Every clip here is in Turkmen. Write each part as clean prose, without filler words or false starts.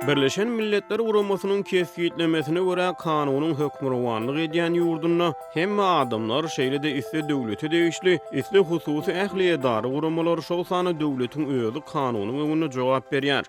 Birleşen Milletler Guramasynyň kesgitlemesine görä, kanunyň hökmürowanlyk edýän ýurdunda hemme adamlar, şeýle-de isle döwlete degişli, isle hususy ähli edara-guramalar, şol sanda döwletiň özi kanunyň öňünde jogap berýär.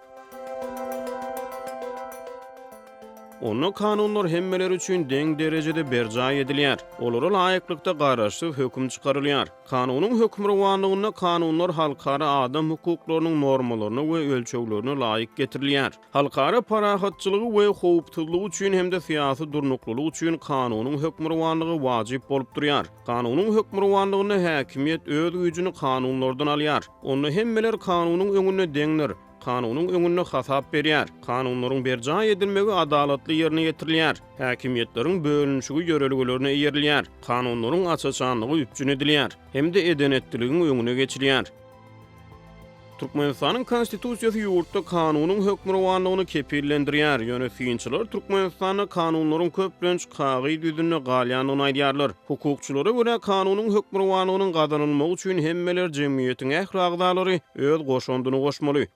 Onda kanunlar hemmeler üçin deň derejede berjaý edilýär. Olara laýyklykda garaşsyz höküm çykarylýar. Kanunyň hökmürowanlygynda kanunlar halkara adam hukuklarynyň normalaryna we ölçeglerine laýyk getirilýär. Halkara parahatçylygy we howpsuzlygy üçin hem-de syýasy durnuklylyk üçin kanunyň hökmürowanlygy wajyp bolup durýar. Kanunyň hökmürowanlygynda häkimiýet öz güýjüni kanunlardan alýar. Onda hemmeler kanunyň öňünde deňdir. Kanunyň öňünde hasap berýär. Kanunlaryň berjaý edilmegi adalatly ýerine ýetirilýär. Häkimiýetleriň bölünişigi ýörelgelerine eýerilýär. Kanunlaryň aç-açanlygy üpjün edilýär hem-de eden-etdiligiň öňüne geçilýär. Türkmenistanyň Konstitusiýasy ýurtda kanunyň hökmürowanlygyny kepillendirýär, ýöne synçylar Türkmenistanda kanunlaryň köplenç kagyz ýüzünde galýandygyny aýdýarlar. Hukukçylara görä, kanunyň hökmürowanlygynyň gazanylmagy üçin hemmeler, jemgyýetiň ähli agzalary öz goşandyny goşmaly.